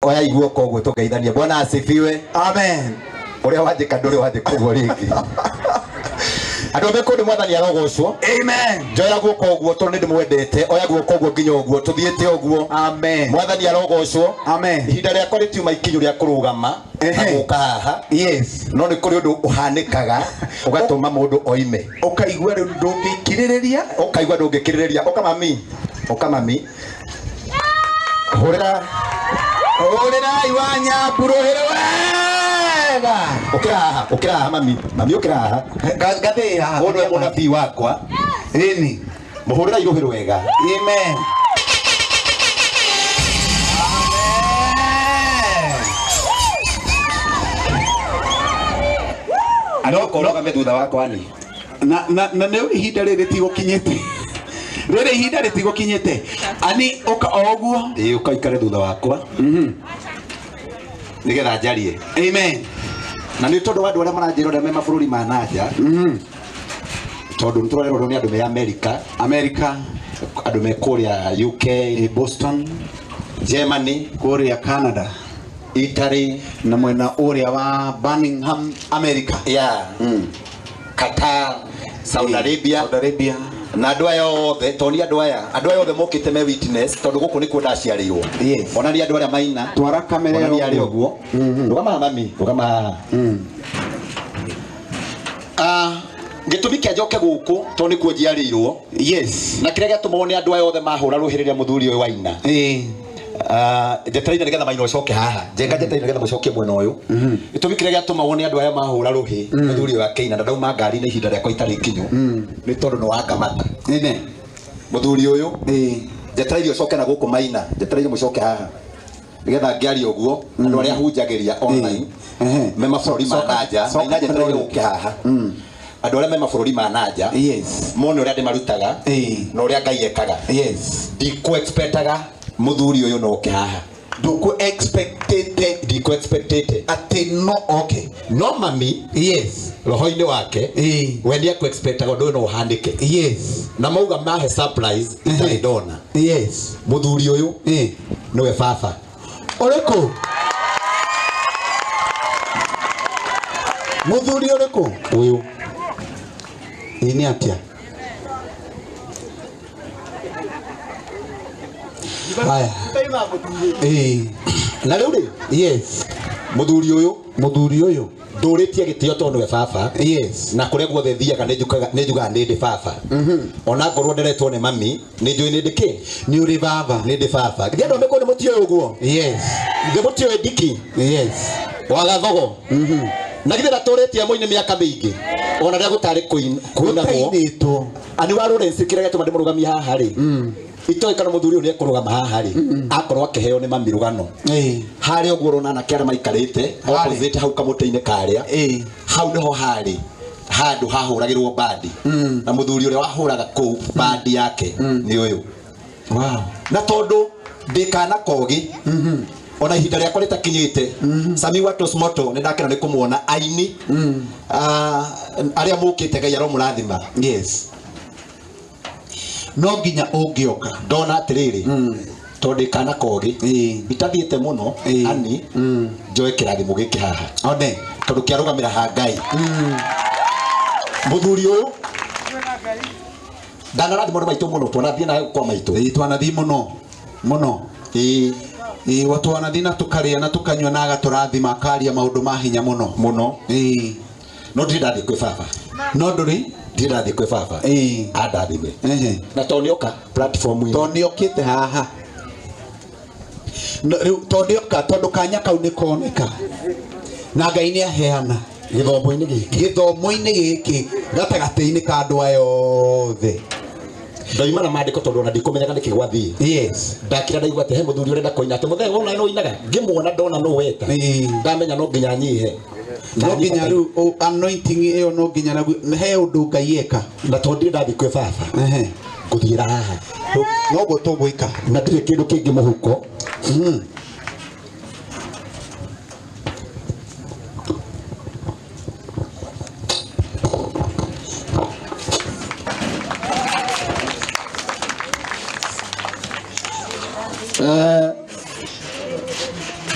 Oya iguoko ũguo tũgeithanie. Bwana asifiwe. Amen. Ũrĩa wanjĩka ndũrĩ wanjĩka ũguo rĩngĩ. Andũ me kũndũ mwathani arogocwo. Amen. Njoya guoko ũguo tondũ nĩ ndĩmwendete. Oya guoko ũguo nginya ũguo tũthiĩte ũguo. Amen. Mwathani arogocwo. Amen. Ihinda rĩakwa rĩtiuma ikinyu rĩa kũrũgama na gũka haha. Yes. No nĩ kũrĩ ũndũ ũhanĩkaga ũgatũma mũndũ oime. Ũkaigua rĩu ndũngĩkirĩrĩria. Ũkaigua ndũngĩkirĩrĩria. Ũka mami. Ũka mami. Hũrĩra. Hũrĩrai wa Nyamburu hĩrĩ wega. Ũkĩra haha, ũkĩra haha mami. Mami ũkĩra haha. Ngathĩĩ haha. Ũyũ nĩwe mũnabii wakwa. Ĩni. Mũhũrĩrai rũhĩ rwega. Amen. Andũ ũrũgame thutha wakwa ni. Na na nĩ ihinda rĩrĩ rĩtigũkinyĩte. Rĩrĩ ihinda rĩtigũkinyĩte. Ani ũka o ũguo. Ĩĩ ũka ikare thutha wakwa. Nĩgetha njarie. Amen. Na nĩ tondũ wa andũ arĩa maranjĩra ũrĩa me mabũrũri ma nanja. Tondũ nĩ tũrarerwo nĩ andũ me America. America. Andũ me kũrĩa UK, Boston, Germany, kũrĩa Canada, Italy, na mwena ũrĩa wa Birmingham, America. Yeah. Qatar, Saudi Arabia. Saudi Arabia. Na andũ aya othe, tondũ nĩ andũ aya, andũ aya othe mokĩte me witness tondũ gũkũ nĩkuo ndaciarĩirwo. Yes. Ona nĩ andũ arĩa maina. Twara kamera Ona nĩ arĩa ũguo. Rũgama haha mami, rũgama haha. Gĩtũmi kĩa njoke gũkũ tondũ nĩkuo njiarĩirwo. Yes. Na kĩrĩa gĩatũmwo nĩ andũ aya othe mahũra rũhĩ rĩrĩa mũthuri ũyũ waina. Njetereire nĩgetha maina ũcoke haha. Njenga njetereire nĩgetha mũcokie mwena ũyũ. Gĩtũmi kĩrĩa gĩatũmagwo nĩ andũ aya mahũra rũhĩ mũthuri ũyũ akĩina na ndauma ngari-inĩ ihinda rĩakwa itarĩ ikinyu. Nĩ tondũ nĩ wangamata. Amen. Mũthuri ũyũ njetereire ũcoke na gũkũ maina. Njetereire mũcoke haha. Nĩgetha ngĩaria ũguo andũ arĩa hunjagĩria online me mabũrũri ma nanja. Maina njetereire ũke haha. Andũ arĩa me mabũrũri ma nanja. Yes. Mone ũrĩa ndĩmarutaga na ũrĩa Ngai ekaga. Yes. Ndikũ-expectaga mũthuri ũyũ no oke haha. Ndũkũ expectete. Ndikũ expectete. Atĩ no oke. No mami. Yes. Roho-inĩ wake. We nĩ akũ-expectaga ũndũ ũyũ no ũhanĩke. Yes. Na mauga mahe surprise itarĩ ndona. Yes. Mũthuri ũyũ nĩwe baba. Ũrĩkũ? Mũthuri ũrĩkũ? Ũyũ. Ĩ nĩ atĩa? Haya. Na rĩu rĩ? Yes. Mũthuri ũyũ. Mũthuri ũyũ. Ndũrĩtie gĩtĩo tondũ nĩwe baba. Yes. Na kũrĩa guothe thiaga nĩ njugaga nĩ ndĩ baba. Ona ngorwo nderetwo nĩ mami, nĩ njũĩ nĩ ndĩ kĩ? Nĩ ũrĩ baba. Nĩ ndĩ baba. Githĩ andũ a Mĩkũyũ nĩ mũtiũĩ ũguo? Yes. Githĩ mũtiũĩ Ndiki? Yes. Wa Gathogo? Na githĩ ndatũrĩtie mũini mĩaka mĩingĩ? Ona rĩrĩa gũtarĩ kũinagwo. Gũtainĩtwo. Ani wa Lawrence kĩrĩa gĩatũma ndĩmũrũgamie haha rĩ. Itoĩ kana mũthuri ũyũ nĩekũrũgama haha rĩ. Akorwo akĩheo nĩ mami rũgano. Harĩa ũguo ũrona anake arĩa maikarĩte, opposite hau kamũtĩ-inĩ karĩa. Hau nĩho harĩ handũ hahũragĩrwo bandi. Na mũthuri ũrĩa wahũraga kũu bandi yake nĩ ũyũ. Wow. Na tondũ ndĩ kana kogĩ, ona ihinda rĩakwa rĩtakinyĩte, Sami wa Tosmoto nĩ ndakena nĩ kũmuona aini, arĩa mũkĩte Ngai aromũrathima. Yes. No nginya ũngĩoka. Ndona atĩrĩrĩ, tondũ ndĩ kana kogĩ, itathiĩte mũno, ani, njoe kĩrathimo gĩkĩ haha. One. Tondũ kĩarũgamĩra ha Ngai. Mũthuri ũyũ, ndanarathimwo nĩ maitũ mũno, twanathiĩ nawe kwa maitũ. Ĩĩ, twanathiĩ mũno, mũno. Ĩĩ, twanathiĩ na tũkarĩa na tũkanyua na agatũrathima akaria maũndũ ma hinya mũno. Mũno. Ĩĩ. No ndirĩ ndathiĩ kwĩ baba. No ndũrĩ? Ndirĩ ndathiĩ kwĩ baba. Andathime. Na tondũ nĩoka platform ĩno. Tondũ nĩokĩte haha. No, rĩu tondũ nĩoka, tondũ kanya kau nĩkoneka. Na Ngai nĩaheana. Gĩthomo-inĩ gĩkĩ. Gĩthomo-inĩ gĩkĩ, gatagatĩ-inĩ ka andũ aya othe. Ndoima na maandĩko tondũ ona ndikũmenyaga nĩkĩ gwathiĩ. Yes. Ndakira ndaigua atĩ he mũthuri ũrenda kũina, atĩ mũthee wona nĩ ũinaga. Ngĩmuona ndona nũ weta. Ndamenya no nginya nyihe. No nginya rĩu, anointing ĩyo no nginya naguo, he ũndũ Ngai eka. Na tondũ ndirĩ ndathiĩ kwĩ baba. Ngũthiĩra haha. Noguo tũgwĩka. Na ndirĩ kĩndũ kĩngĩ mũhuko.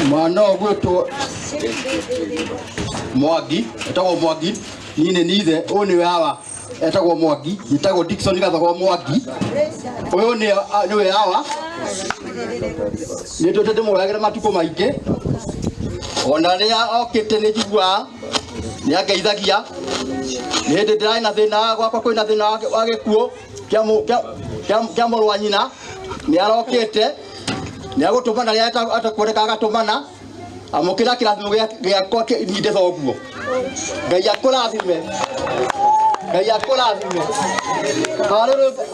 Mwana ũgwĩtwo Mwangi, etagwo Mwangi, niĩ nĩ nithe, ũyũ nĩwe hawa etagwo Mwangi, njĩtagwo Dickson Gathogwa Mwangi. Ũyũ nĩwe hawa. Nĩ tũtĩ ndĩmũragĩra matukũ maingĩ. Ona rĩrĩa okĩte nĩ njiguaga nĩ angeithagia. Nĩ hĩndĩ ndĩrarĩ na thĩna gwakwa, kwĩna thĩna wa gĩkuũ kĩa mũrũ wa nyina, nĩ arokĩte, nĩ agũtũmana rĩrĩa atakuoneka agatũmana. Amũkĩra kĩrathimo gĩakwa ninde thoguo. Ngai akũrathime. Ngai akũrathime.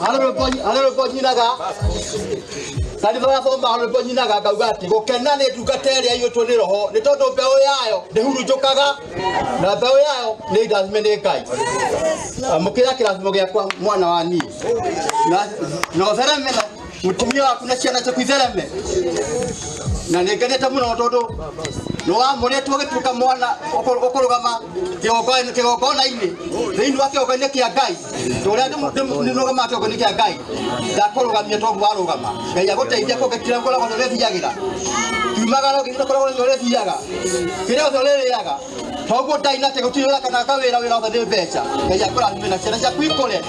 Harĩ rwĩmbo nyinaga. Kanitha wa thoma harĩ rwĩmbo nyinaga ngauga atĩ gũkena nĩ ndungata ĩrĩa ĩiyũtwo nĩ roho, nĩ tondũ mbeũ yayo ndĩhurunjũkaga, na mbeũ yayo nĩ ndathime nĩ Ngai. Amũkĩra kĩrathimo gĩakwa mwana wa niĩ. Na ũthereme na mũtumia waku na ciana ciaku ithereme. Na nĩ ngenete mũno tondũ nĩ wamũrĩtwo ũgĩtuĩka mwana ũkũrũgama kĩgongona-inĩ, thĩinĩ wa kĩgongona-inĩ kĩa Ngai. Tũrĩa ndĩrũgamaga kĩgongona-inĩ kĩa Ngai, ndakũrũgamia tondũ warũgama. Ngai agũteithia kũngĩkira kũrĩa guothe ũrĩthiagĩra. Kiumagara ũgĩthiĩ kũrĩa guothe ũrĩthiaga. Kĩrĩa gĩothe ũrĩrĩaga. Toguo ndaina atĩ gũtirĩ wĩra kana kawĩra, wĩra wothe nĩ mbeca. Ngai akũrathime na ciana ciaku ikũre,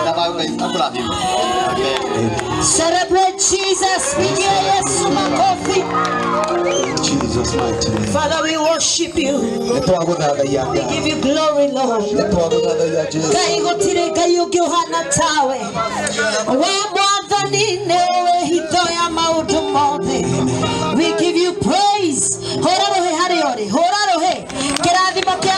na thayũ Ngai akũrathime. Amen. Celebrate Jesus. Pigia Yesu makofi. Jesus mighty name. Father, we worship you. Nĩ twagũthathaiya We Ngai. give you glory, Lord. Nĩ twagũthathaiya Jesu. Ngai gũtirĩ Ngai ũngĩ ũhana tawe. We Mwathani nĩwe hitho ya maũndũ mothe. We give you praise. Hũra rũhĩ harĩa ũrĩ. Hũra rũhĩ. Kĩrathimo kĩa